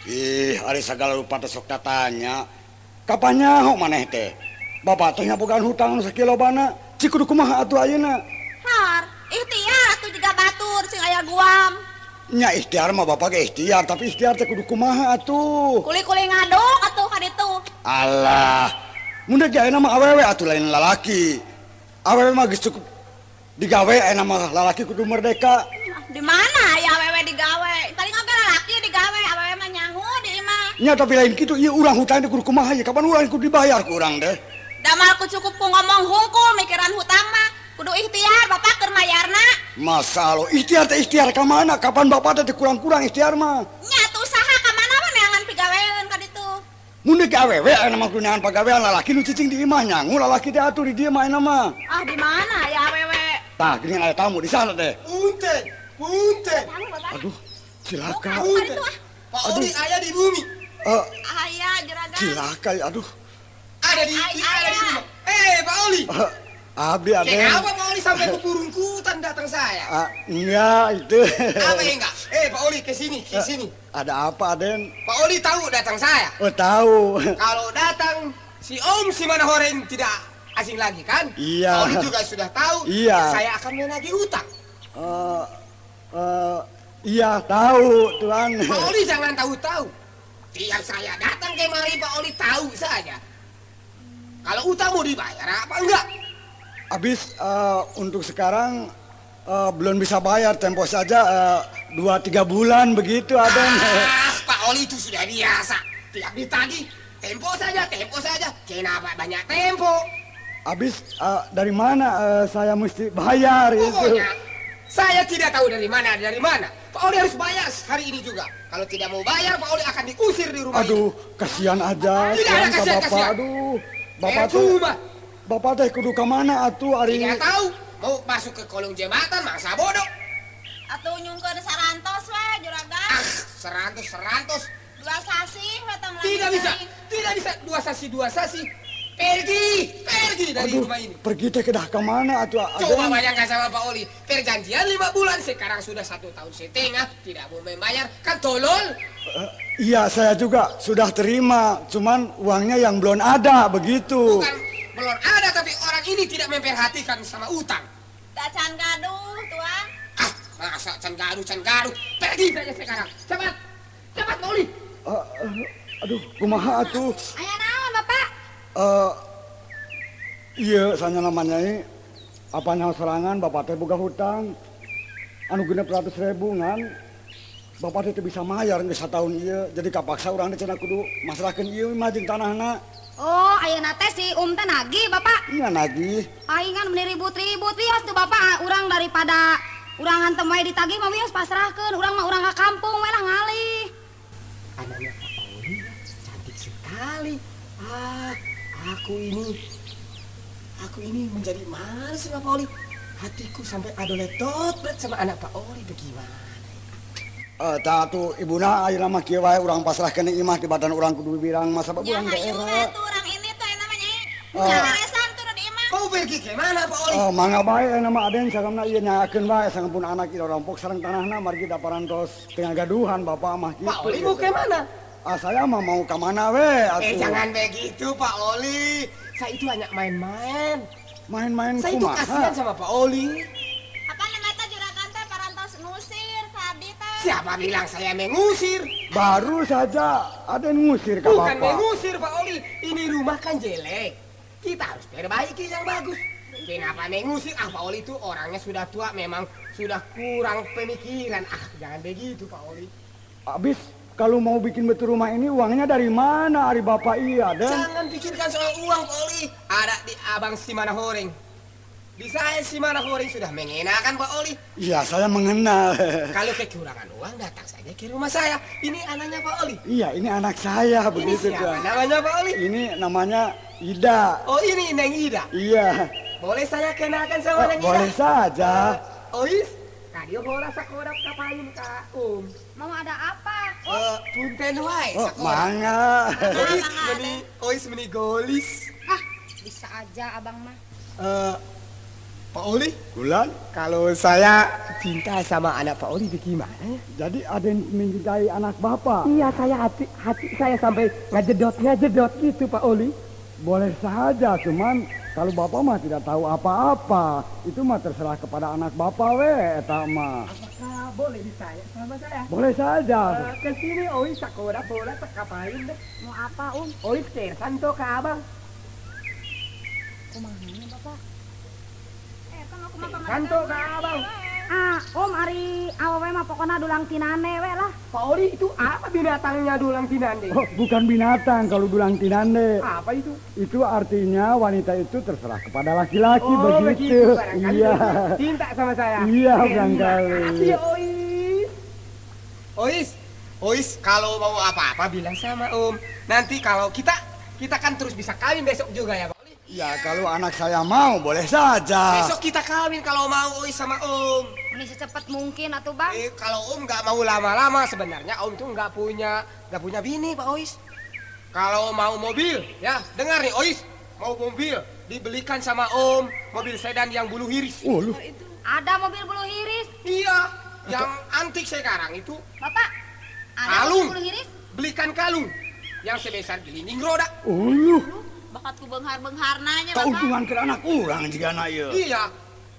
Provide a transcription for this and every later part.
Ih, ari sagala rupa teh sok tatanya. Kapan nyaho maneh teh? Bapak teh ngabogaan hutang nu sakilobana. Cik kudu kumaha atuh ayeuna? Har, ikhtiar atuh jiga batur sing aya guam. Nya ikhtiar mah bapak ge ikhtiar, tapi ikhtiar teh kudu kumaha atuh? Kuli-kuli ngaduk atuh ka ditu. Alah, mun deuk ayeuna mah awewe atuh lain lalaki. Awewe mah geus cukup digawe ayeuna mah lalaki kudu merdeka. Di mana aya awewe digawe? Paling oge lalaki digawe, awewe mah nyangu di imah. Nya tapi lain kitu ieu urang hutang teh kudu kumaha ieu? Kapan urang kudu dibayar ku urang teh? Damal ku cukup ku ngomong hungkul mikiran hutang mah. Kudu ikhtiar bapak keur mayarna. Masalah ikhtiar teh ikhtiar ka mana? Kapan bapak teh kurang-kurang ikhtiar mah? Nya atuh usaha ka mana we neangan pigawean ka ditu. Mun deuk awewe ayeuna mah kudu neangan pagawean lalaki nu cicing di imah nyangu lalaki teh atuh di dieu mah ayeuna mah. Ah di mana ya awewe? Tah geuning aya tamu di sana teh. Punten, punten. Aduh, cilaka. Punten. Pak Oli aya di bumi. Aya juragan. Cilaka aduh. Ada di ada di rumah. Eh, Pak Oli. Abdi Aden. Kenapa Pak Oli sampai ke Purungkutan datang saya? Enggak itu. Apa enggak? Eh Pak Oli ke sini, ke sini. Ada apa Aden? Pak Oli tahu datang saya? Oh tahu. Kalau datang si Om si Manahoreng tidak asing lagi kan? Iya. Pak Oli juga sudah tahu. Iya. Saya akan menagih hutang. Iya tahu Tuan. Pak Oli jangan tahu-tahu. Tiap saya datang kemari Pak Oli tahu saja. Kalau utang mau dibayar apa enggak? Habis untuk sekarang belum bisa bayar, tempo saja 2-3 bulan begitu Aden. Ah, Pak Oli itu sudah biasa. Tiap ditagih, tempo saja, tempo saja. Kenapa banyak tempo? Habis dari mana saya mesti bayar itu? Pokoknya, saya tidak tahu dari mana, dari mana. Pak Oli harus bayar hari ini juga. Kalau tidak mau bayar, Pak Oli akan diusir di rumah. Aduh, ini. Kasihan aja. Tidak ada kasihan, kasihan. Aduh, Bapak tuh. Bapak teh kudu ka mana atuh ari? Tidak tahu, mau masuk ke kolong jembatan masa bodoh. Atuh nyungkeun sarantos we juragan. Ah, serantos serantos. 2 sasi we tong. Tidak bisa, tidak bisa 2 sasi 2 sasi. Pergi, pergi dari aduh, rumah ini. Pergi teh kedah ke mana atuh? Coba bayangkan sama Pak Oli, perjanjian 5 bulan sekarang sudah 1,5 tahun tidak mau membayar, kan tolol. Iya, saya juga sudah terima, cuman uangnya yang belum ada begitu. Bukan belum ada, tapi orang ini tidak memperhatikan sama utang. Tak can gaduh, Tuan. Ah, masa can gaduh, can gaduh. Pergi saja sekarang. Cepat, cepat, Oli. Aduh, kumaha atuh? Aya naon, Bapak? Iya, saya namanya ini. Apanya serangan, Bapak teh boga hutang. Anu 600.000 ngan. Bapak teh bisa mayar geus satahun ieu. Jadi kapaksa urang teh cenah kudu masrahkeun ieu mah jeung tanahna. Oh, ayeuna teh si Um teh nagih, Bapak. Iya, nagih. Aing kan meuni ribut-ribut wios tuh Bapak, urang daripada urang hantem wae ditagih mah wios pasrahkeun, urang mah urang ka kampung we lah ngalih. Anaknya Pak Oli cantik sekali. Ah, aku ini menjadi malu sama Pak Oli. Hatiku sampai adoletot berat sama anak Pak Oli bagaimana? Tah atuh ibuna ayeuna mah kieu wae urang pasrahkeun imah di badan urang kudu birang masa urang daerah. Ya urang ini tuh namanya. Beresan tuh di imah. Kau pergi ke mana Pak Oli? Oh, mangga bae ayeuna mah Aden sagamna ieu nyakeun bae sangampun anak ieu rompok sareng tanahna margi da parantos tengah gaduhan bapak mah kitu. Pak Oli mau ke mana? Ah, saya mah mau ke mana we atuh. Jangan begitu Pak Oli. Saya itu hanya main-main. Main-main kumaha? Saya itu kasihan sama Pak Oli. Apa namanya juragan teh parantos ngusir tadi teh. Siapa bilang saya mengusir? Baru saja ada yang ngusir ke Bapak. Bukan mengusir Pak Oli. Ini rumah kan jelek. Kita harus perbaiki yang bagus. Kenapa mengusir? Ah Pak Oli itu orangnya sudah tua, memang sudah kurang pemikiran. Ah jangan begitu Pak Oli. Habis kalau mau bikin betul rumah ini uangnya dari mana ari Bapak iya dan? Jangan pikirkan soal uang Pak Oli. Ada di Abang Simanahoreng. Di saya Simanahoreng sudah mengenakan Pak Oli. Iya, saya mengenal. Kalau kekurangan uang datang saja ke rumah saya. Ini anaknya Pak Oli. Iya, ini anak saya begitu. Ini siapa namanya Pak Oli? Ini namanya Ida. Oh, ini Neng Ida. Iya. Boleh saya kenalkan sama Neng Ida? Boleh saja. Ois, kadio bola sakodap kapain ka Um. Mau ada apa? Punten wae sakodap. Mangga. Ois meni, ois meni golis. Ah, bisa aja abang mah. Pak Oli, Kulan, kalau saya cinta sama anak Pak Oli bagaimana? Jadi ada yang mencintai anak Bapak? Iya, saya hati saya sampai ngajedot gitu Pak Oli. Boleh saja, cuman kalau Bapak mah tidak tahu apa-apa. Itu mah terserah kepada anak Bapak we, eta mah. Apakah boleh ditanya sama saya? Boleh saja. Ke sini Oi sakola bola tekapain deh. Mau apa, Om? Oi kersan to ke abang. Kumaha Bapak? Kanto ka abang. Ah, Om ari awewe mah pokona dulang tinane we lah. Pak Oli itu apa binatangnya dulang tinane? Oh, bukan binatang kalau dulang tinane. Apa itu? Itu artinya wanita itu terserah kepada laki-laki. Oh, begitu. Iya. Cinta sama saya. Iya, barangkali. Iya, Ois. Ois, Ois kalau mau apa-apa bilang sama Om. Nanti kalau kita kan terus bisa kawin besok juga ya, Pak. Ya kalau anak saya mau boleh saja. Besok kita kawin kalau mau Ois sama Om. Ini secepat mungkin atuh Bang. Kalau Om nggak mau lama-lama sebenarnya Om tuh nggak punya bini Pak Ois. Kalau mau mobil ya dengar nih Ois, mau mobil dibelikan sama Om mobil sedan yang bulu hiris. Oh, lu. Ada mobil bulu hiris? Iya, yang antik sekarang itu. Bapak, ada kalung. Mobil bulu hiris? Belikan kalung yang sebesar gelinding roda. Oh, lu. Bakat ku benghar-benghar nanya Bapak. Keuntungan ke anak urang jika na ieu. Iya.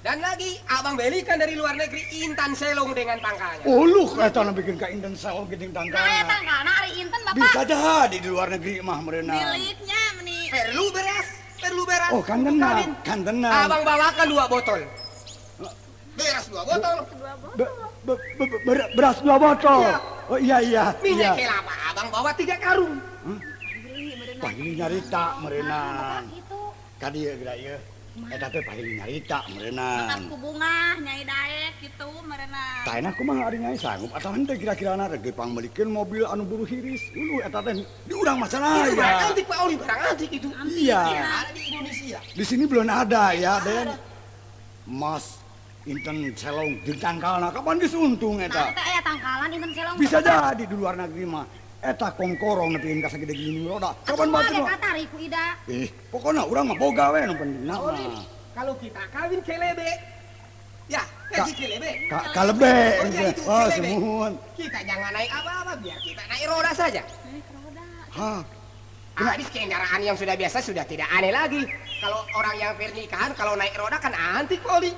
Dan lagi abang belikan dari luar negeri intan selong dengan tangkalnya. Oh lu eta nu bikin ka intan selong jeung tangkalna. Nah, tangkalna ari intan Bapak. Bisa jadi di luar negeri mah meureunan. Miliknya meni. Perlu beras. Oh, kan tenang, kan tenang. Abang bawakan 2 botol. Beras 2 botol. Beras 2 botol. Iya. Oh iya iya. Minyak kelapa abang bawa 3 karung. Pahili nyarita meureunan. Ka dieu geura ieu. Eta teh pahili nyarita meureunan. Makat ku bungah nyai daek kitu meureunan. Tah enak kumaha ari nyai sanggup atawa henteu kira-kirana rek dipangmeulikeun mobil anu bulu hiris. Uluh eta teh di urang mah cenah. Itu barang antik Pak Oli, barang antik itu. Iya. Ada di Indonesia. Di sini belum ada ya, Den. Mas inten selong jeung tangkalna kapan geus untung eta. Nah, eta aya tangkalan inten selong. Bisa jadi di luar negeri mah. Eta kongkorong nepikeun ka sagede gini roda. Kapan batu? Katarik ku Ida. Pokona urang mah boga we nu pentingna mah. Kalau kita kawin kelebe. Ya, pergi kelebe. Kalebe. Oh, sumuhun. Kita jangan naik apa-apa biar kita naik roda saja. Naik roda. Hah. Habis kendaraan yang sudah biasa sudah tidak aneh lagi. Kalau orang yang pernikahan kalau naik roda kan antik, Oli.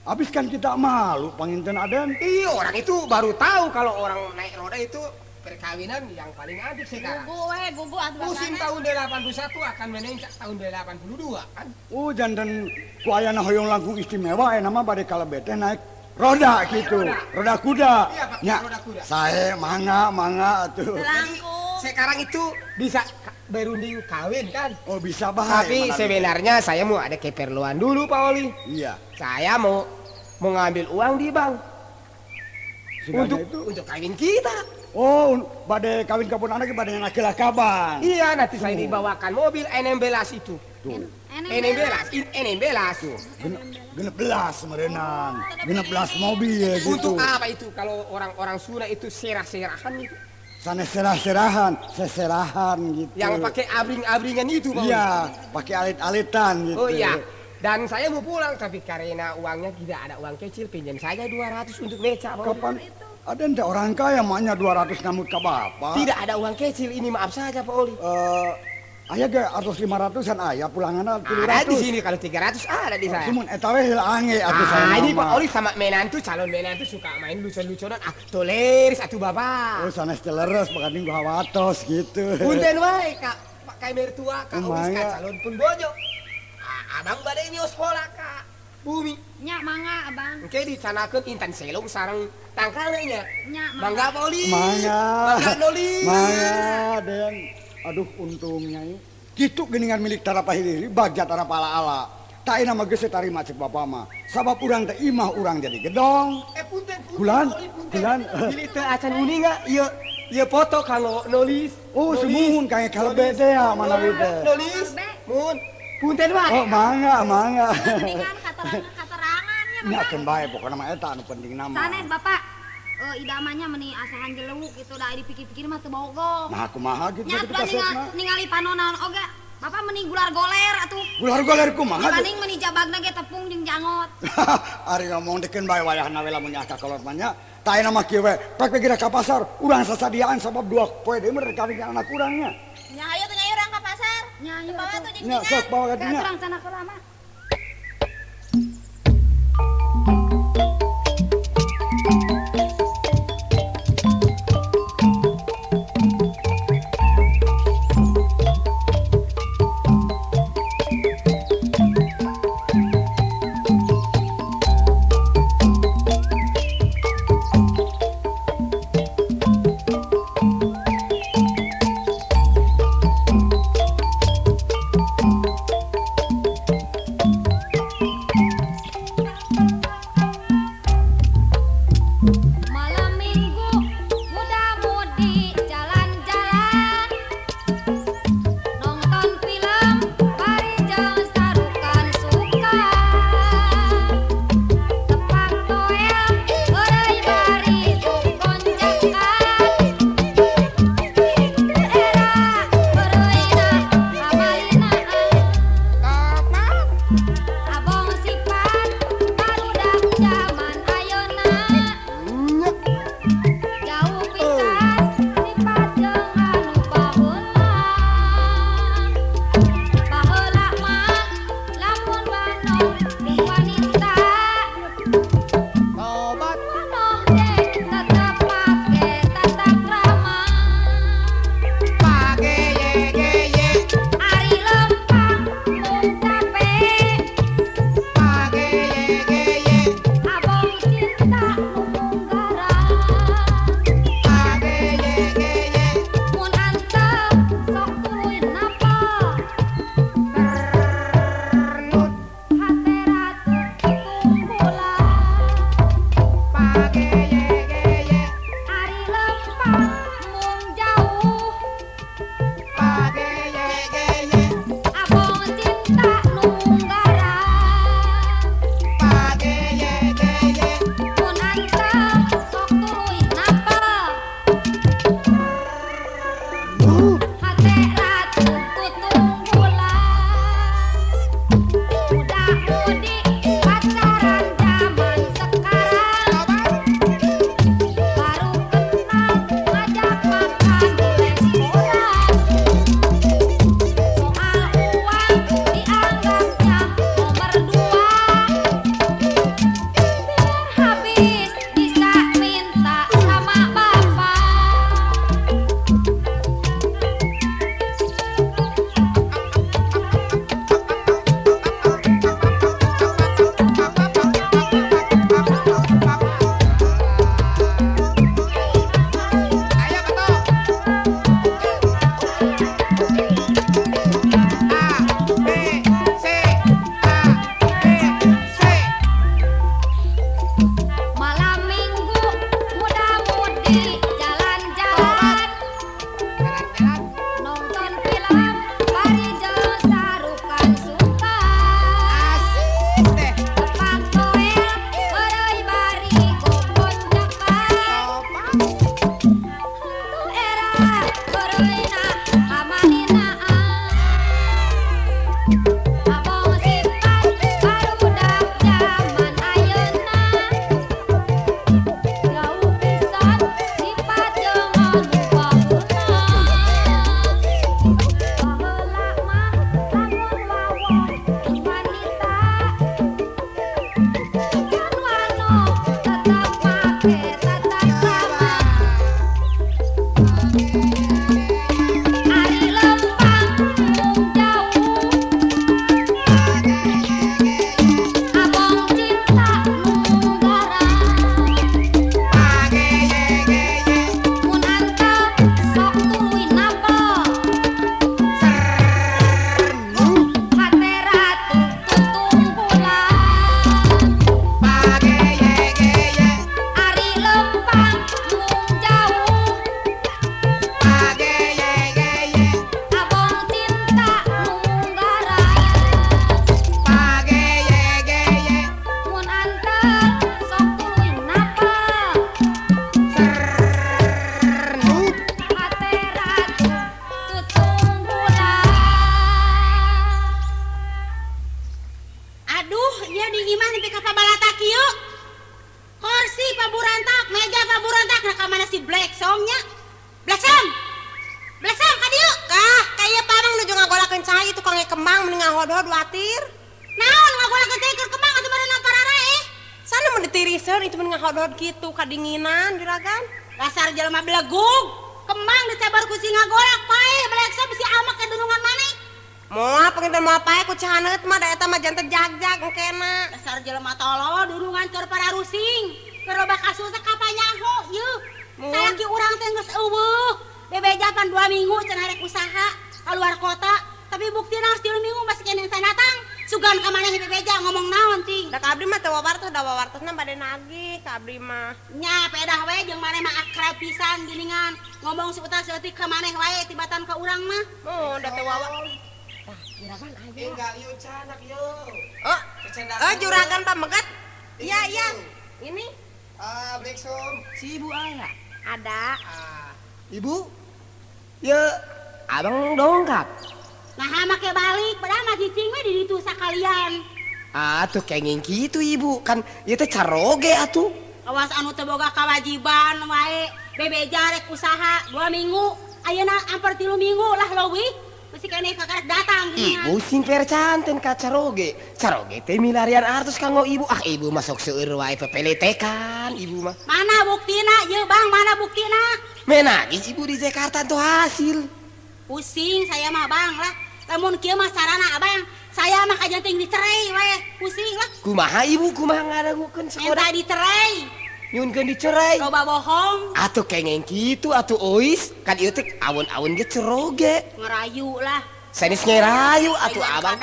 Habis kan kita malu panginten Aden. Iya, orang itu baru tahu kalau orang naik roda itu perkawinan yang paling antik sekarang. Gugu atuh. Musim tahun 81 akan menencak tahun 82 kan. Oh, janten ku ayana hoyong langkung istimewa aya nama bade kalebet teh naik roda gitu. Roda kuda. Iya, Pak, nya, roda kuda. Sae mangga atuh. Sekarang itu bisa berunding kawin kan? Oh, bisa bae. Tapi sebenarnya saya mau ada keperluan dulu Pak Oli. Iya. Saya mau mengambil uang di bank. Untuk kawin kita. Oh, badai kawin kabun anak badai anak kaban. Iya, nanti saya dibawakan mobil N16 itu. Tuh. N16, N16. 16 merenang. 16 mobil gitu. Untuk apa itu kalau orang-orang Sunda itu serah-serahan itu? Sana serah-serahan, seserahan gitu. Yang pakai abring-abringan itu, Pak. Iya, pakai alit-alitan gitu. Oh iya. Dan saya mau pulang tapi karena uangnya tidak ada uang kecil, pinjam saja 200 untuk beca, Pak. Kapan? Ada ndak orang kaya maknya 200 ngamut ke bapak? Tidak ada uang kecil ini, maaf saja Pak Oli. Ayah ge atus 500-an ayah pulangan 300. Ada di sini kalau 300 ada di saya. Sumun eta we heula ange atuh saya. Ini Pak Oli sama menantu, calon menantu suka main lucon-luconan. Ah, toleris atuh bapak. Oh, sanes teleres makanya gua hawatos gitu. Punten wae ka Pak mertua ka Ois ka calon pun bojo. Abang bade nyos heula ka bumi. Nya mangga abang. Engke dicanakeun intan selong sareng tangkalna nya. Nya mangga Pak Oli. Mangga. Mangga Noli. Mangga Den. Aduh untungnya ieu. Kitu geuningan milik tara pahili bagja tara pala-ala. Tak enak mah geus tarima cek bapa mah. Sabab urang teh imah urang jadi gedong. Punten Kulan, kulan. Pilih teu acan uninga ieu ieu foto kanggo nulis. Oh, sumuhun kangge kalebe teh ya manawi teh. Nulis. Mun. Punten wae. Oh, mangga, mangga. Geuningan katerangan nya. Nya keun bae pokona mah eta anu penting nama. Sanes Bapak. Idamanya meni asahan jelewuk gitu da dipikir-pikir mah teu bogoh. Nah, kumaha gitu nya kitu kasepna. Ningali panonaon oge Bapak mending gular goler atuh. Gular goler kumaha? Dibanding meni jabagna ge tepung jeung jangot. Ari ngomong dikeun bae wayahna we lamun nyaah ka kolot mah nya. Tah ayeuna mah kieu we, pek we geura ka pasar, urang sasadiaan sabab 2 poe deui mah rek kawin anak urang nya. Nya hayu teh nya urang ka pasar. Nya hayu Bawa atuh. tuh jeung Nya sok bawa ka dinya. Urang cenah heula mah. ngahodhod watir. Naon ngagolak cai keur kembang atuh meureun pararaeh. Sana mun ditiriseun itu mun ngahodhod kitu kadinginan juragan. Dasar jelema belegug. Kembang dicabar ku si ngagolak paeh Black Som si amak ke dunungan maneh. Moal panginten moal paeh ku cahaneut mah da eta mah janten jag-jag engkena. Dasar jelema tolol dunungan keur pararusing. Keur loba kasus kapanyaho yeuh. Salaki urang teh geus eueuh. Bebeja pan 2 minggu cenah rek usaha keluar kota, tapi buktina geus 3 minggu masih keneh datang. Sugan ka maneh bebeja ngomong naon cing. Da ka abdi mah teu wawartos, da wawartosna bade nagih ka abdi mah. Nya pedah we jeung maneh mah akrab pisan geuningan. Ngomong seutak seutik ka maneh wae tibatan ka urang mah. Oh, da teu wawa. Tah, juragan aya. Tinggal ieu canak ieu. Oh, oh juragan pamegat. Iya, iya. Ini. Ah, Black Som. Si ibu aya. Ada. Ah, ibu? Ya, abang dongkap. Nah, make balik, padahal mah cicing we di ditu sakalian. Ah, tuh kenging kitu ibu, kan ieu teh caroge atuh. Awas anu teu boga kewajiban wae, bebeja rek usaha 2 minggu, ayeuna amper 3 minggu lah leuwih. Masih keneh kakarek datang geuningan. Ibu sing percanten ka caroge. Caroge teh milarian artos kanggo ibu. Ah, ibu masuk seueur wae pepeletekan ibu mah. Mana buktina ieu Bang, mana buktina? Menagih ibu di Jakarta tuh hasil. Pusing saya mah Bang lah. Lamun kieu mah sarana Abang, saya mah kajenting dicerai we, pusing lah. Kumaha ibu, kumaha ngadangukeun sekolah? Minta dicerai. Nyunkeun dicerai. Loba bohong. Atuh kengeng kitu atuh ois, kan ieu teh awon-awon ge ceroge. Ngerayu lah. Sanes ngerayu atuh abang.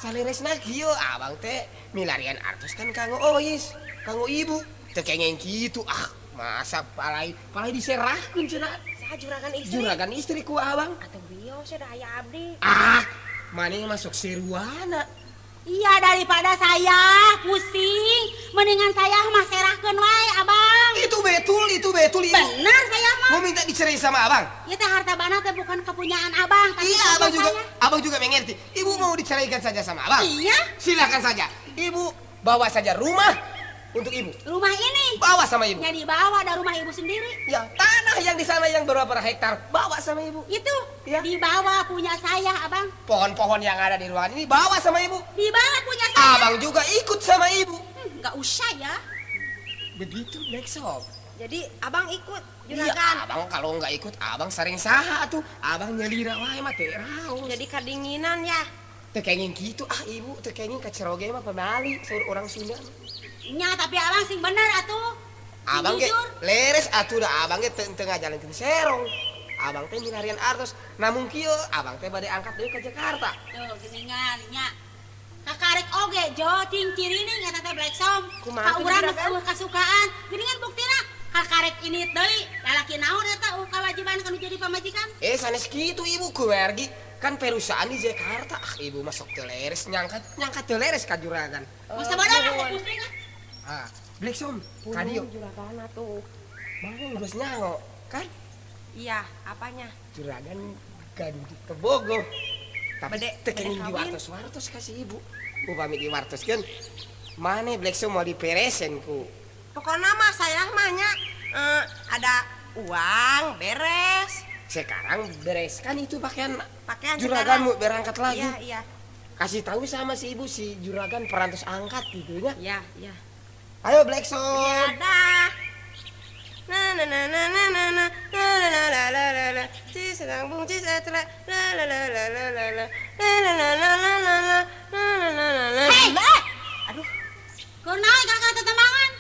Saleresna kieu abang teh milarian artos kan kanggo ois, kanggo ibu. Teu kengeng kitu ah, masa palai palai diserahkeun cenah. Saha juragan istri? Juragan istri ku abang. Atuh bios da aya abdi. Ah, maneh masuk seruana. Iya, daripada saya pusing, mendingan saya mah serahkeun wae abang. Itu betul ibu. Benar saya mah. Mau minta dicerai sama abang? Iya teh harta bana teh bukan kepunyaan abang. Tapi iya, abang juga, saya. Abang juga mengerti. Ibu mau diceraikan saja sama abang? Iya. Silakan saja. Ibu bawa saja rumah untuk ibu. Rumah ini? Bawa sama ibu. Ya dibawa dari rumah ibu sendiri. Ya, tanah yang di sana yang berapa hektar bawa sama ibu. Itu ya. Dibawa punya saya, abang. Pohon-pohon yang ada di ruangan ini bawa sama ibu. Dibawa punya saya. Abang juga ikut sama ibu. Nggak usah ya. Begitu, Black Som. Jadi abang ikut juragan. Iya, abang kalau nggak ikut abang sering saha tuh. Abang nyelira wae mah teu raos. Jadi kadinginan ya. Teu kenging kitu ah ibu, teu kenging ka ceroge mah pamali saur orang Sunda. Nya tapi abang sing bener atuh. Abang ge leres atuh da abang ge teu ngajalankeun serong. Abang teh milarian artos. Namun kieu abang teh bade angkat deui ka Jakarta. Tuh geuningan nya. Kakarek oge jo cing cirining eta teh Black Som. Ka urang geus eueuh kasukaan. Geuningan buktina kakarek ini deui lalaki naon eta eueuh kawajiban kanu jadi pamajikan. Eh sanes kitu ibu kumargi kan perusahaan di Jakarta. Ah ibu masuk teu leres nyangkat teu leres ka juragan. Masa bodoh lah pusing ah. Ah, Black Som, kadieu juragan atuh. Mau geus nyaho, kan? Iya, apanya? Juragan ganti ke Bogor. Tapi teu kenging diwartos-wartos ka si ibu. Upami diwartoskeun, maneh Black Som mau diperesen ku. Pokona mah saya mah nya ada uang beres. Sekarang bereskan itu pakaian juraganmu berangkat lagi. Iya, iya. Kasih tahu sama si ibu si juragan perantos angkat gitu nya. Iya, iya. Ayo Black Som. Ya dah. Na na na na na na na la la la la la la. Cis sedang bung cis etra la la la la la la la la la la la la la la la la la. Hei! Aduh. Kunaon kakak tetemangan?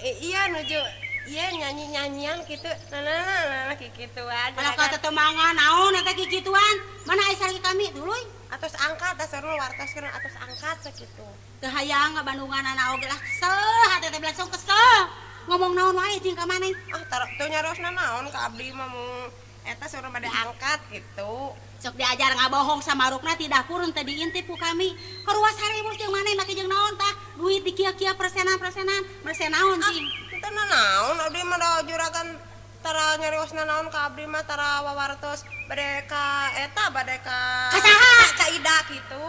Iya nuju iya nyanyi-nyanyian gitu. Na na na na kikituan. Kalau kau tetemangan naon eta kikituan? Mana aya salaki kami tuluy? Atos angkat dasar lu wartos kana atos angkat sakitu. Teu hayang ngabandunganana oge lah kesel hate teh langsung kesel. Ngomong naon wae jeung ka maneh. Ah teu nyarosna naon ka abdi mah mung eta suruh bade angkat gitu. Sok diajar ngabohong sama rukna ti dapur teu diintip ku kami. Karuas hareupeun jeung maneh make jeung naon tah? Duit dikia-kia persenan-persenan, mersen naon cing. Teu naon abdi mah da juragan tara nyariosna naon ka abdi mah tara wawartos bade ka eta bade ka saha? Ka Ida kitu.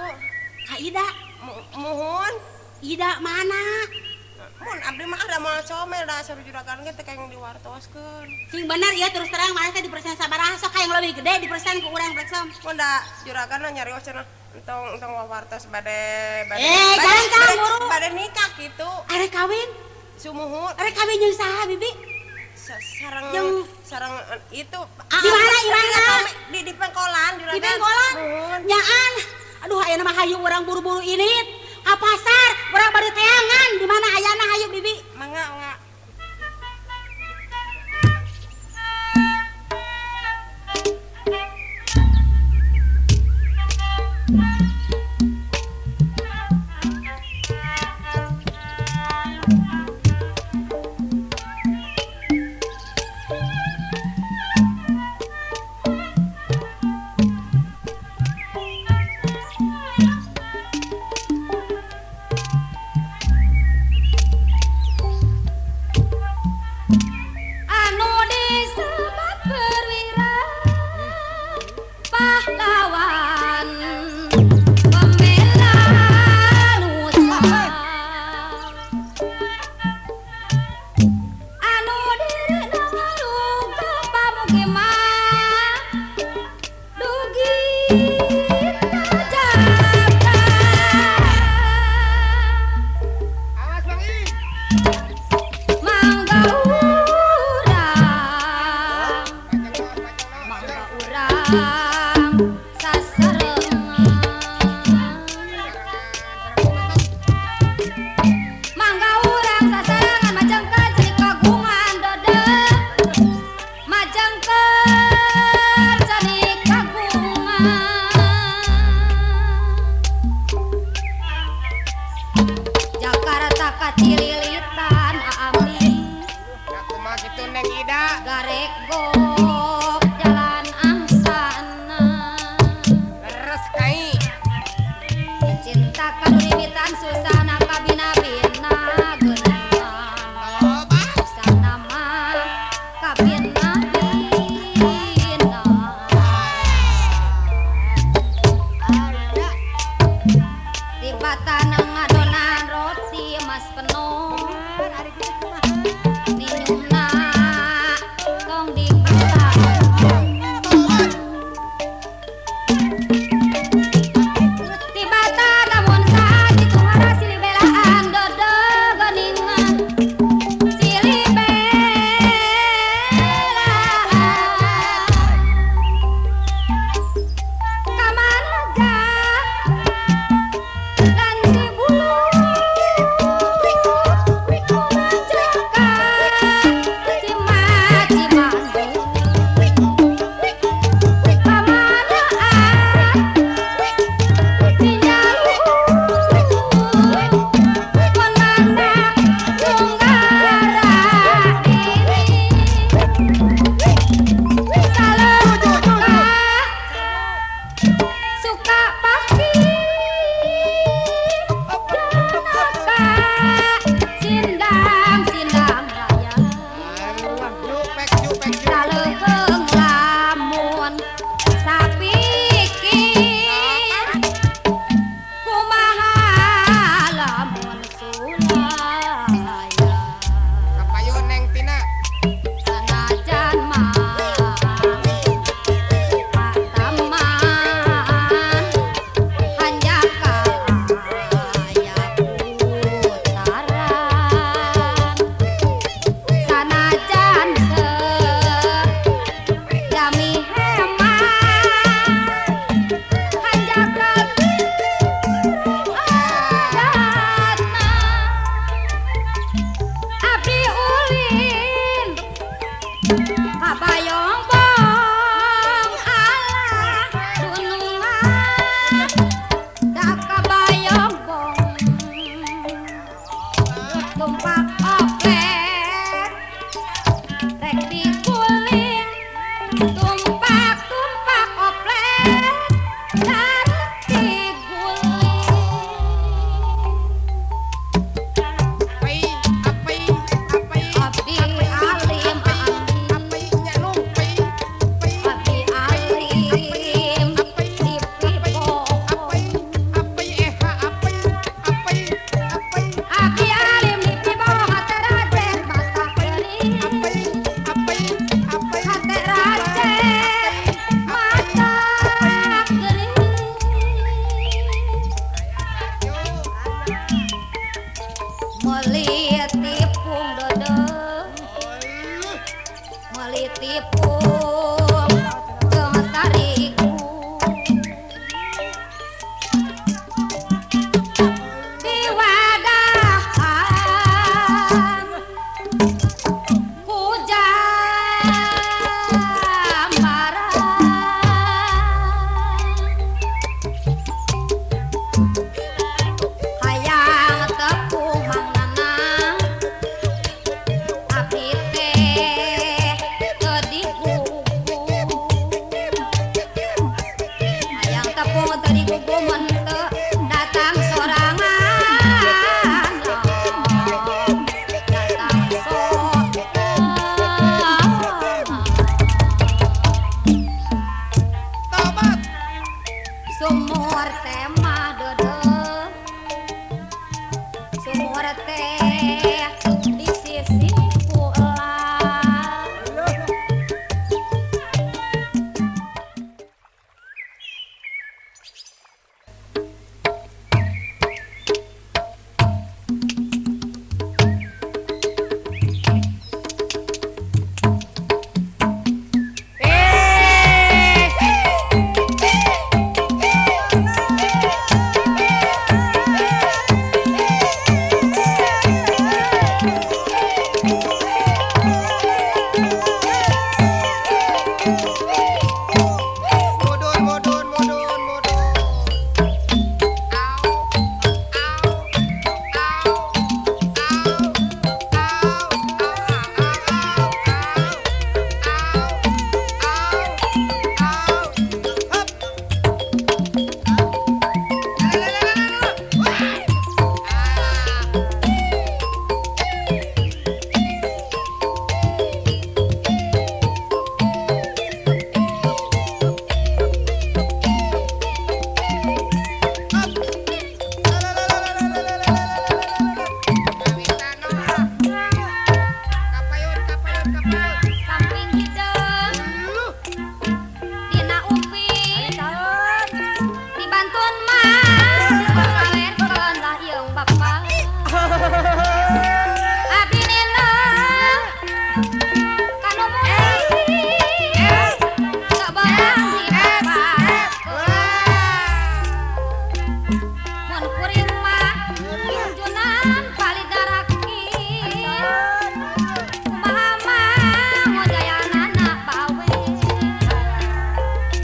Ka Ida? Muhun. Ida mana? Mun abdi mah ada moal comel da saur juragan ge teh kayang diwartoskeun. Sing bener ieu terus terang maneh teh di persen sabaraha sok hayang leuwih gede di persen ku urang Bleksom. Mun da juragan nyarios cenah entong entong wawartos bade bade jangan buru bade nikah kitu. Arek kawin? Sumuhun. Arek kawin jeung saha bibi? Sareng jeung sareng itu. Di mana imahna? Di pengkolan juragan. Di pengkolan? Nyaan. Aduh ayeuna mah hayu urang buru-buru ini ka pasar, urang bari teangan. Di mana ayana hayu bibi? Mangga, mangga. Aku mah kitu Neng Ida. Garek gok jalan angsana.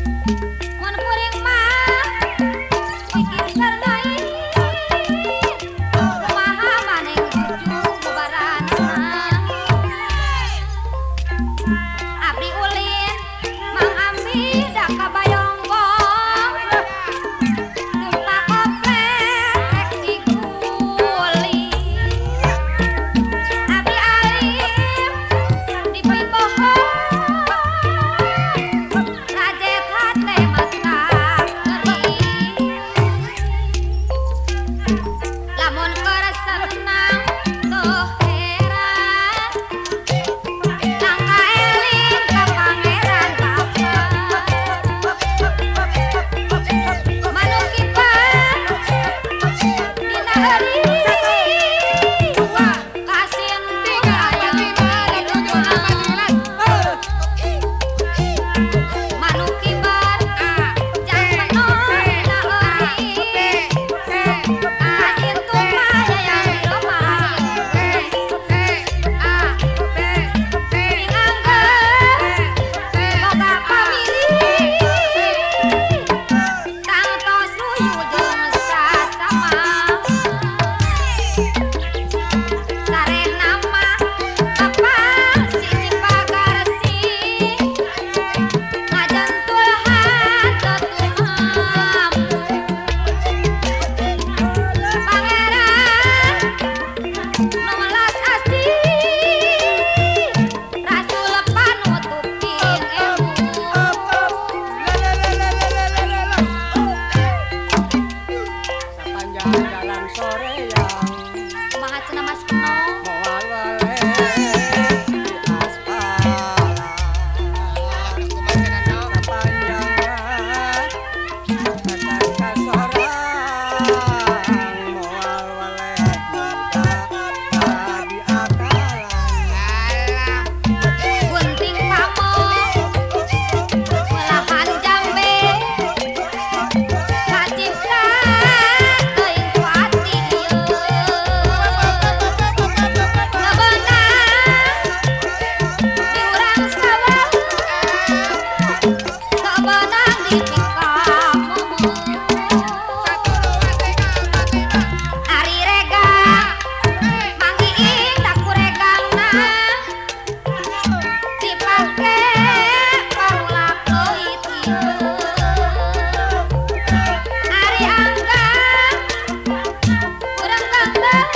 Mun kuring mah pikir keur lain kumaha maneh cucu bubaranna abdi ulin Mang Ambi da kabayonggong tumpak koplet rek diguli abdi alim dipibohong rajet hate mata kering lamun keur senang tuh heran langka eling ka pangeran bapa manuk kipas dina heuri kasin 3, 4, 5, 6, 7, 8, 9. Manuk kibar jang penon dina heuri kasin tumaya yang di rumah sing angger boga pamili tangtos luyu jeung sasama sarena mah apal sisi pagarsi ngajentul hate tumamu pangeran nu melas asih rasul panutuping ilmu. Sepanjang jalan sore yang Kumaha cenah Mas Peno? moal wale di aspal. Sepanjang kata kasorang moal wale muda di akalan. Gunting pamo belahan jambe kaciprat teuing ku ati ieu ngebenang di urang sawah kebenang di pikamomo ari regang manggiing daku regangna dipake parulap leuit ieu ari anggang urang ganggang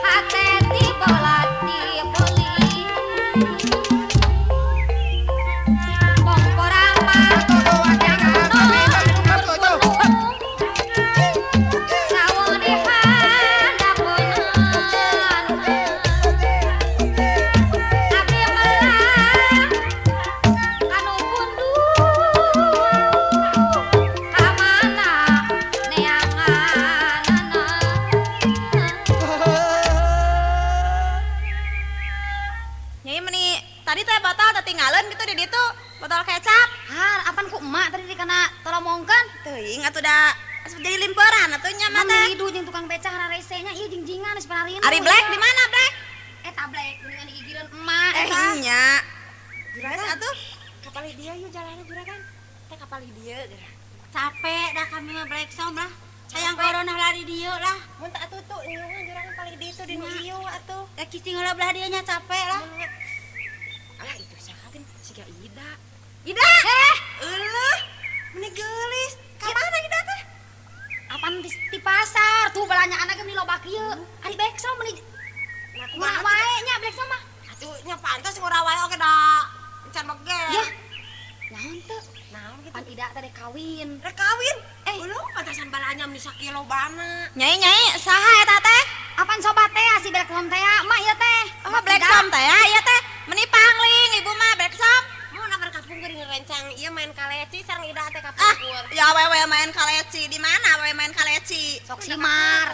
hate dibolat diboli pongkorang mah jang penon luhur gunung sawung di handapeunana abdi melang kanu punduh ka mana neanganana. Nyai meni tadi teh botol tetinggalan gitu di ditu, botol kecap. Har, apan ku emak tadi dikena tolomongkeun? Teuing atuh da jadi limperan atuh nya mah teh. Mami hidup jeung tukang beca hararese nya ieu jingjingan geus pararinu. Ari Black di mana Black? Eta Black geuningan digigireun emak Eh eta. nya. Geus atuh. Kapal dia yuk jalannya juragan. Teh kapal dia geura. Capek dah kami mah Black Som lah. Hayang corona lari dieu lah. Mun tak atuh tuh ieu juragan paling di itu di nu ieu atuh. Ya kicing heula belah dieu nya capek lah. Alah itu saha kan siga Ida. Ida. Eh, Eueuh, meni geulis. Ka mana Ida teh? apan di pasar tuh belanjaan ge meni loba kieu. Ari Black Som meni murah wae nya Black Som mah. Atuh nya pantes ngurah wae oge da encan bege. Yah. Naon teu? Naon gitu? Pan Ida teh rek kawin. Rek kawin. Eueuh, pantasan balanya meni sakilo bana. Nyai nyai saha eta teh? Apan sobat teh si Black Som teh emak ieu teh. Oh Black Som teh ya ieu teh meni pangling ibu mah Black Som. Mun akan kapungkur rencang ieu main kaleci sareng Ida teh Ah, kapungkur. ya awewe main kaleci di mana awewe main kaleci? Sok simar.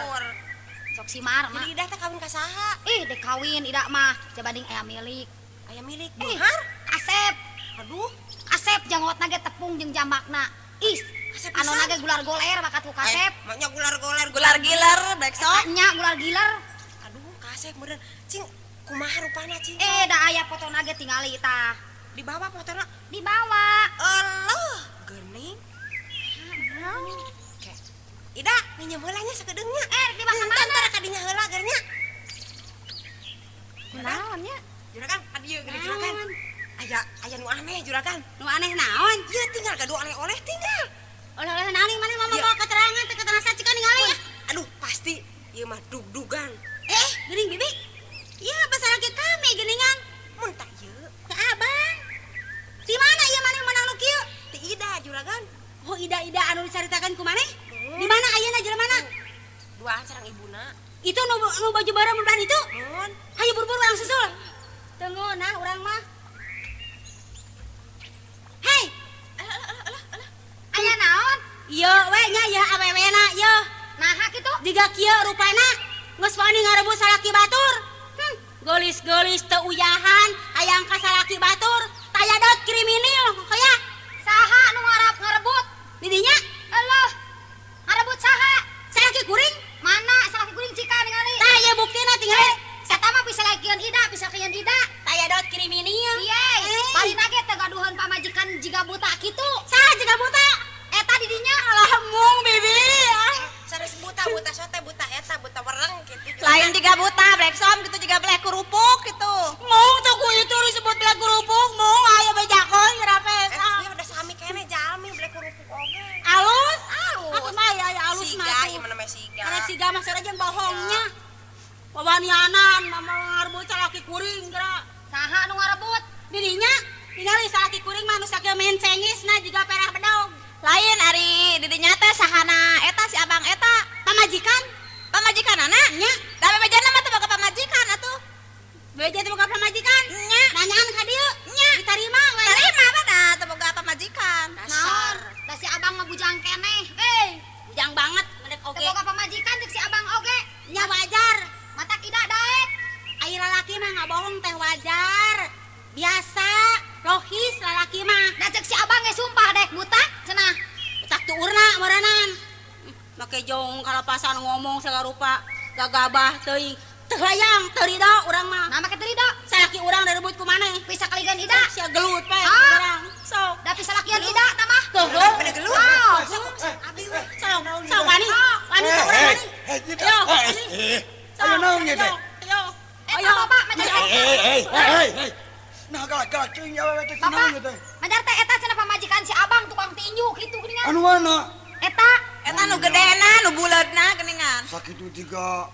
Sok simar mah. Jadi Ida teh kawin ka saha? Ih, dek kawin Ida mah cabanding aya milik. Aya milik Ih, beunghar. Asep. Aduh, Asep jangotna ge tepung jeung jambakna. Ih, Asep anu pisan. ge gular goler bakat ku kasep. Eh, maknya gular goler, Gular giler Black Som. Nya gular giler. Aduh, kasep meureun. Cing, kumaha rupana cing? Eh, da aya fotona ge tingali tah. Dibawa motorna? Dibawa. Euleuh, geuning. Oke. Ida, minjem heula nya sakedeungnya. Rek dibawa ka mana? Entar ka dinya heula gernya. Kunaon nya? Juragan, ka dieu geuning juragan. Aya nu aneh juragan. Nu aneh naon? Ieu tinggal gaduh oleh-oleh tinggal. Oleh-oleh naon maneh mama bawa keterangan teh keterangan sacikan ningali ya. Aduh, pasti ieu mah dug-dugan. Geuning bibi. Ieu basa lagi kami geuningan. Mun tak ieu. Ka abang. Di mana ieu maneh menang nu kieu? Ti Ida juragan. Oh, Ida-ida anu dicaritakan ku maneh? Di mana ayeuna jelema? Duaan sareng ibuna. Itu nu baju bareng mudahan itu? Mun. Hayu buru-buru urang susul. Tunggu nah urang mah. Hei. Alah. Aya naon? Ieu we nya ieu awewena ieu. Naha kitu? Jiga kieu rupana geus wani ngarebut salaki batur. Geulis-geulis teu uyahan hayang ka salaki batur. Tayadot kriminal hoya. Saha nu ngarebut? Didinya? Euleuh. Ngarebut saha? Salaki kuring? Mana salaki kuring cika ningali? Tah ieu buktina tingali. Sata mah bisa lakieun Ida, bisa kieun Ida. Tayadot kriminal. Iye, palina ge teu gaduheun pamajikan jiga buta kitu. Saha jiga buta? Eta didinya. Alah mung bibi. Sanes buta, buta sote, buta eta, buta wereng kitu. Lain jiga buta, bleksom gitu jiga blek kerupuk gitu. Mung tuh ku itu disebut blek kerupuk, mung ayo bejakeun ngerapes. Ieu udah sami keneh jalmi blek kerupuk oge. Alus? Alus. Aku mah ya alus mah. Siga ieu mah namanya siga. Karek siga mah sore jeung bohongnya. Wawanianan mama ngarebut salaki kuring geura. Saha nu ngarebut? Didinya ningali salaki kuring mah nu sakieu mencengisna jiga perah bedog. Lain ari didinya teh sahana eta si abang eta pamajikan. Pamajikanana? Nya. Da bebejana mah teu boga pamajikan atuh. Bebeja teu boga pamajikan? Nya. Nanyaan ka dieu? Nya. Ditarima we. Tarima mana teu boga pamajikan. Dasar. Da si abang mah bujang keneh. Bujang banget mendek oge. Teu boga pamajikan jeung si abang oge. Nya wajar. Mata tidak daek. Ai lalaki mah ngabohong teh wajar. Biasa, logis lalaki mah. Da ceuk si abang ge sumpah daek buta cenah. Butak tuurna meureunan. Make jong kalapasan ngomong segala rupa gagabah teuing. Teu hayang teu rido urang mah. Nah make teu rido. Salaki urang direbut ku maneh. Bisa kaligan Ida. Sia gelut we urang. Sok. Da bisa lakian Ida tah mah. Gelut. Pada gelut. Sok. Abi we. Sok, sok wani. Wani ka urang wani. Yo. Ayo naon ieu teh? Ayo. Ayo bapak majar. Nah galak-galak teuing awewe teh kunaon ieu teh? Majar teh eta cenah pamajikan si abang tukang tinju kitu geuningan. Anu mana? Eta, eta nu gedena, nu buleudna geuningan. Sakitu jiga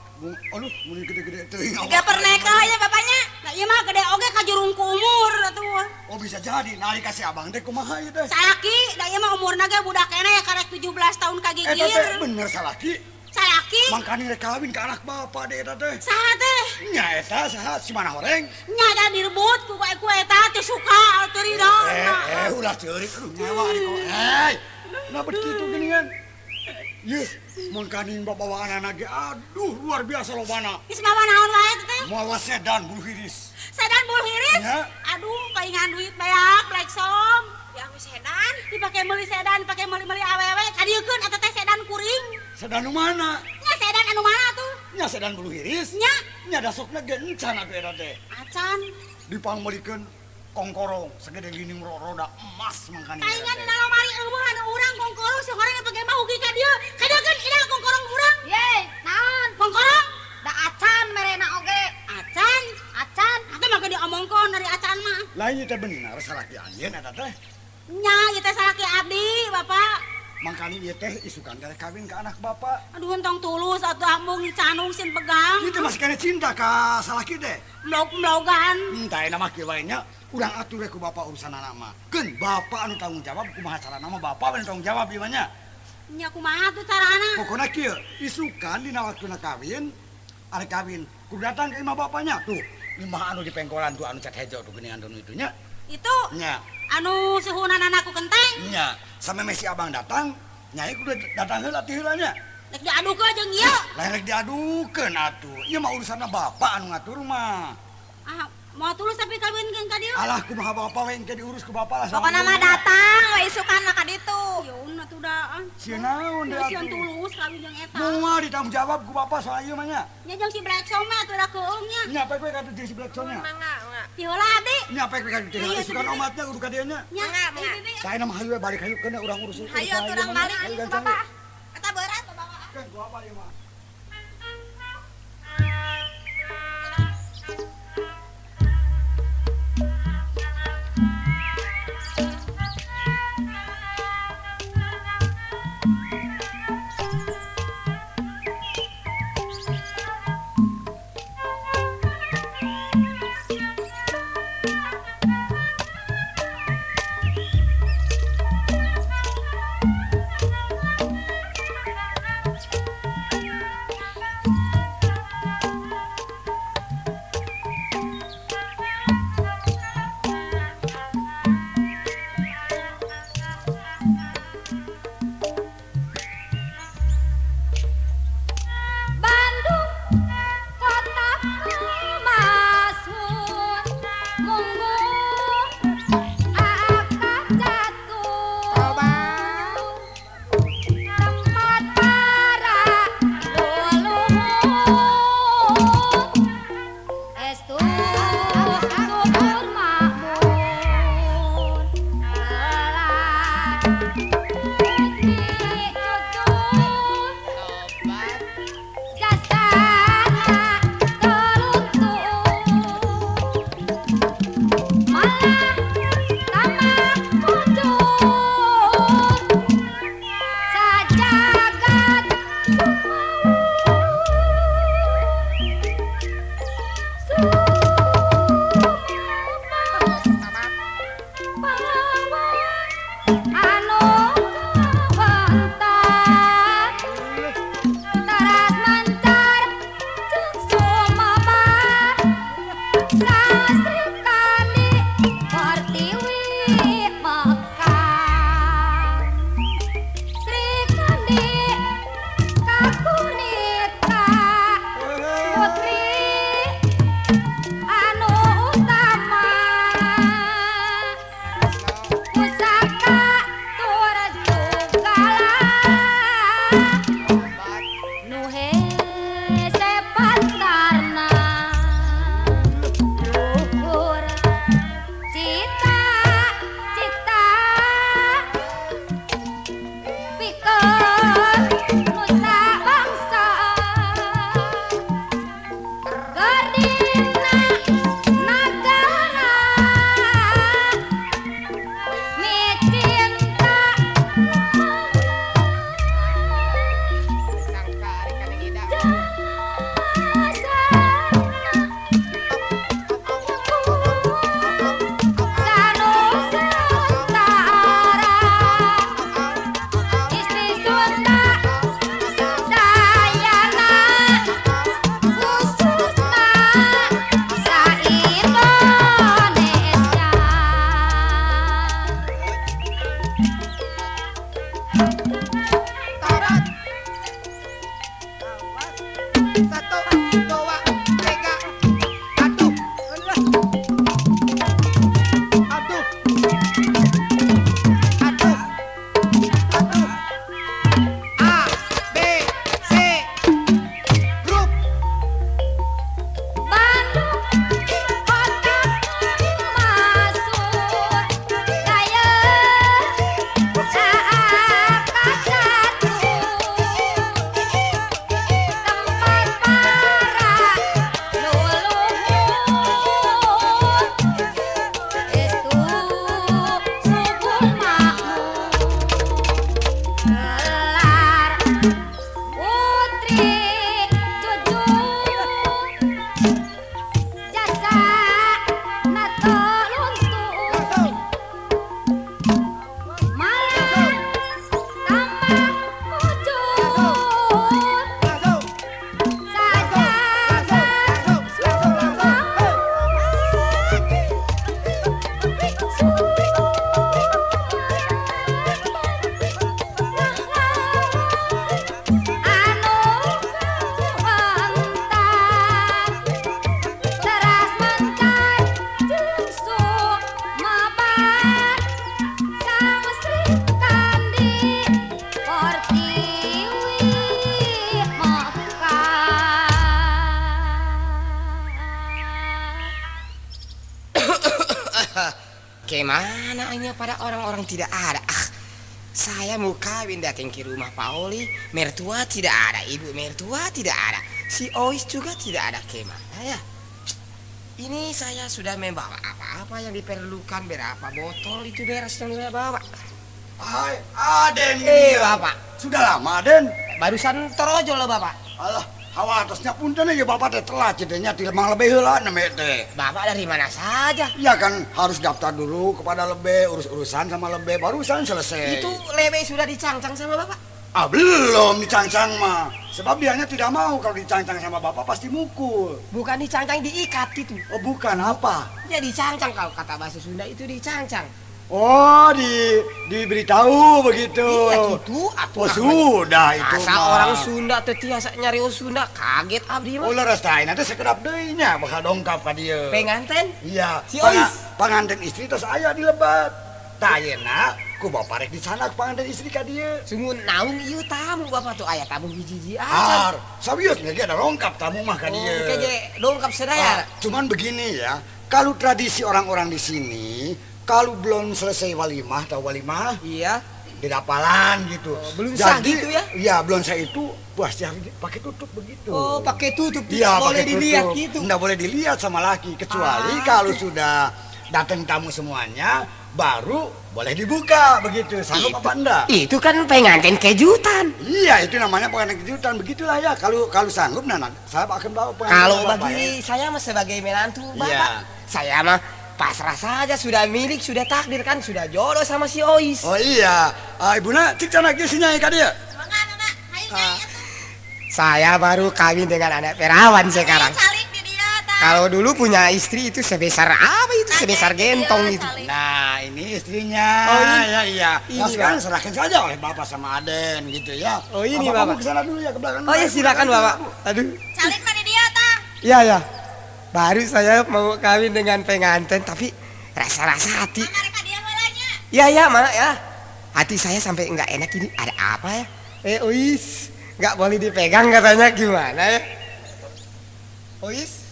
aduh mun gede-gede teuing. Jiga perneka ya bapaknya. Nah ieu mah gede oge kajurung ku umur atuh. Oh bisa jadi nari ka si abang teh kumaha ieu teh? Salaki, da ieu mah umurna ge budak keneh karek 17 tahun kagigir. Eta teh bener salaki. Salaki? Mangkani rek kawin ka anak bapak deh eta teh. Saha teh? Nya eta saha si mana horeng? Nya da direbut ku ku eta teu suka teu rido. Ulah ceurik aduh nyewa ari kok. Nah begitu geuningan. Yeuh, mun kaning babawaanana ge aduh luar biasa lobana. Geus mawa naon wae teh? Mawa sedan bulu hiris. Sedan bulu hiris? Nya. Aduh, palingan duit banyak bleksom. Ya geus sedan, dipake meuli sedan, dipake meuli-meuli awewe, kadieukeun eta teh sedan kuring. Sedan nu mana? Nya sedan anu mana tuh? Nya sedan bulu hiris. Nya. Nya dasokna ge encan atuh eta teh. Acan. Dipangmeulikeun kongkorong segede gini roda emas mangkani. Palingan dina lomari eueuh anu urang kongkorong si horeng pake mah ugi ka dieu. Kadieukeun ida kongkorong urang. Ye, naon? Kongkorong? Da acan merena oge. Acan? Acan. Atuh mah diomongkeun dari acan mah. Lain ieu teh bener salaki anjeun eta teh. Nya ieu teh salaki abdi, Bapak. Mangkani ieu teh isukan teh kawin ka anak bapak. Aduh entong tulus atuh ambung canung sin pegang. Ieu teh masih kena cinta ka salaki teh. Mlog-mlogan. Tah eta mah kieu wae nya. Urang atur we ku bapak urusan anak mah. Keun bapak anu tanggung jawab kumaha carana mah bapak anu tanggung jawab ieu mah nya. Nya kumaha tuh carana? Pokona kieu, isukan dina waktuna kawin, arek kawin kudu datang ke imah bapaknya tuh. Imah anu di pengkolan tuh anu cat hejo tuh geuningan tuh itu nya. Itu? Nya. Anu suhunan anakku kenteng? Nya. Sameme si abang datang, nyai kudu datang heula ti heula nya. Rek diadukeun jeung ieu. Lain rek diadukeun atuh. Ieu mah urusanna bapak anu ngatur mah. Ah, mau tulus tapi kawin jeung ka dieu. Alah kumaha bapak we engke diurus ku bapak lah. Pokona mah datang we isukan mah ka ditu. Yeun atuh daan. Sieun naon deui atuh. Sieun tulus kawin jeung eta. Moal ditanggung jawab ku bapak soal ieu mah nya. Nya jeung si Black Song mah atuh da keung nya. Nya apa we katuh jeung si Black Song nya? Mangga, mangga. Ti heula abdi. Nya pek pek tinggal isukan omatnya kudu ka dieu nya. Nya, Saya mah hayu balik hayu keuna urang urus. Hayu atuh urang balik Hayu ka gancang. bapak. Eta berat bapak. Kan gua apa ieu mah. Bandung kota masuk munggu akan jatuh tempat para leluhur estu subur makmur telah putri cucu jasana teruntuk malah tambah muncul sajagat pahlawan anu kawentar teras mancar jeung sumaba sasri kandi pertiwi Mekah Sri Kandi kakunita putri anu utama pusaka tur jugala nu hese pantarna luhur cita cita pikeun nusa bangsa gerdina nagara micinta Sangka ari kana ngida. Sanusantara Istri Sunda Dayana khususna sa Indonesia. Tobat. Awas. 1, 2, 3. Aduh. Aduh. Aduh. Aduh. A, B, C. Grup. Bandung kota masuk daya akat jatuh. Kemana ini pada orang-orang tidak ada. Ah, saya mau kawin datang ke rumah Pak Oli, mertua tidak ada, ibu mertua tidak ada, si Ois juga tidak ada. Kemana ya? Ini saya sudah membawa apa-apa yang diperlukan, berapa botol itu beras yang saya bawa. Hai, Aden. Bapak. Sudah lama, Aden. Barusan terojol loh, Bapak. Alah, hawa atasnya punten ya Bapak teh telat jadinya tilemang lebih heula neme teh. Bapak dari mana saja? Ya kan harus daftar dulu kepada lebe, urus-urusan sama lebe, barusan selesai. Itu lebe sudah dicangcang sama Bapak? Ah, belum dicangcang mah. Sebab dianya tidak mau kalau dicangcang sama Bapak pasti mukul. Bukan dicangcang, diikat gitu. Oh, bukan apa? Ya dicangcang, kalau kata bahasa Sunda itu dicangcang. Oh, diberitahu begitu. Iya gitu. Atuh, oh, sudah itu masa mah. Orang Sunda teh tiasa nyari Sunda, kaget abdi mah. Oh, leres tah nanti sekedap deui nya bakal dongkap ka dieu. Penganten? Iya. Si Ois. Panganten istri tos aya di lebat. Tah ayeuna ku bapak rek disanak panganten istri ka dieu. Sungguh naung ieu tamu bapak tuh aya tamu hiji-hiji aja. Sawios ge ada longkap tamu mah ka dieu. Oh, ge dongkap sadaya. Cuman begini ya, kalau tradisi orang-orang di sini kalau belum selesai walimah atau walimah, iya, didapalan gitu. Oh, belum sah gitu ya? Iya, belum sah itu pasti harus pakai tutup begitu. Oh, pakai tutup. Iya, boleh dilihat tutup. Gitu. Nggak boleh dilihat sama laki kecuali kalau sudah datang tamu semuanya baru boleh dibuka begitu. Sanggup apa enggak? Itu kan pengantin kejutan. Iya, itu namanya pengantin kejutan. Begitulah ya. Kalau sanggup nah, saya akan bawa pengantin. Kalau bagi ya. Saya mah sebagai menantu Bapak, iya. Saya mah pasrah saja, sudah milik, sudah takdir kan, sudah jodoh sama si Ois. Oh iya, Ibuna cik canak si nyai ka dieu. Mangga, mangga. Hayu nyai atuh. Saya baru kawin dengan anak perawan sekarang. Calik di dia tah. Kalau dulu punya istri itu sebesar apa itu, sebesar gentong itu. Nah, ini istrinya. Oh, ini. Ya, iya. Ini, nah, sekarang serahkan saja oleh Bapak sama Aden gitu ya. Oh, ini Bapak. Bapak. Mau ke sana dulu ya, ke belakang. Oh iya, silakan Bapak. Aduh. Calik mah di dia tah. Iya, ya. Baru saya mau kawin dengan pengantin, tapi rasa-rasa hati. Iya, ya, mana ya? Hati saya sampai nggak enak ini. Ada apa ya? Ois, nggak boleh dipegang katanya, gimana ya? Ois,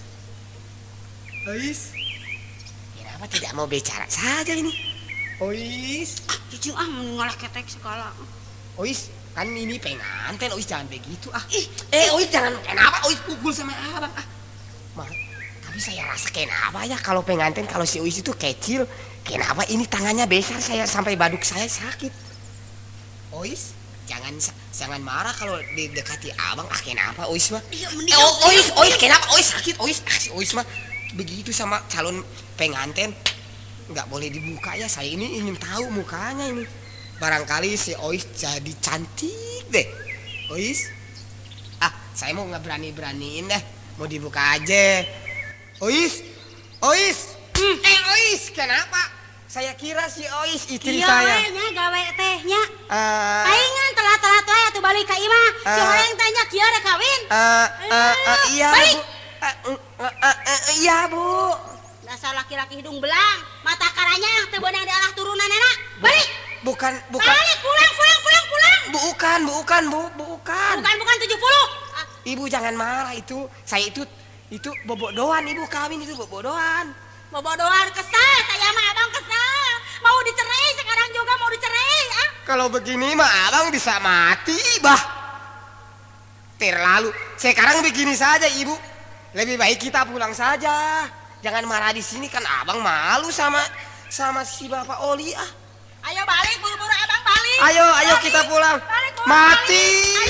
Ois, kenapa tidak mau bicara saja ini? Ois, ah, cucu ah mengolah ketek segala. Ois, kan ini pengantin, Ois jangan begitu ah. Ois jangan, kenapa Ois pukul sama abang ah? Maaf. Tapi saya rasa kenapa ya kalau pengantin, kalau si Ois itu kecil, kenapa ini tangannya besar, saya sampai baduk saya sakit. Ois, jangan marah kalau didekati abang. Ah, kenapa Ois mah? Ois, Ois, kenapa Ois sakit Ois? Ah, si Ois mah begitu sama calon pengantin. Nggak boleh dibuka ya, saya ini ingin tahu mukanya ini. Barangkali si Ois jadi cantik deh. Ois, ah, saya mau nggak berani-beraniin deh, mau dibuka aja. Ois, Ois, Ois, kenapa? Saya kira si Ois istri saya. Iya, nya gawe tehnya. Palingan telat-telat wae atuh balik ka imah. Si orang tanya kieu rek kawin. Iya, balik. Bu. Iya, Bu. Dasar laki-laki hidung belang, mata karanyang teu beunang di arah turunanana. Balik. Bukan. Balik, pulang, pulang, pulang, pulang. Bukan, bukan, Bu, bukan. Bukan 70. Ibu jangan marah itu. Saya itu bobodoan, ibu kawin itu bobodoan. Bobodoan kesal, saya mah abang kesal. Mau dicerai sekarang juga mau dicerai. Ah. Kalau begini mah abang bisa mati, bah. Terlalu. Sekarang begini saja, ibu. Lebih baik kita pulang saja. Jangan marah di sini kan abang malu sama si Bapak Oli ah. Ayo balik, buru-buru abang balik. Ayo, ayo balik, kita pulang. Balik, buru, mati. Balik.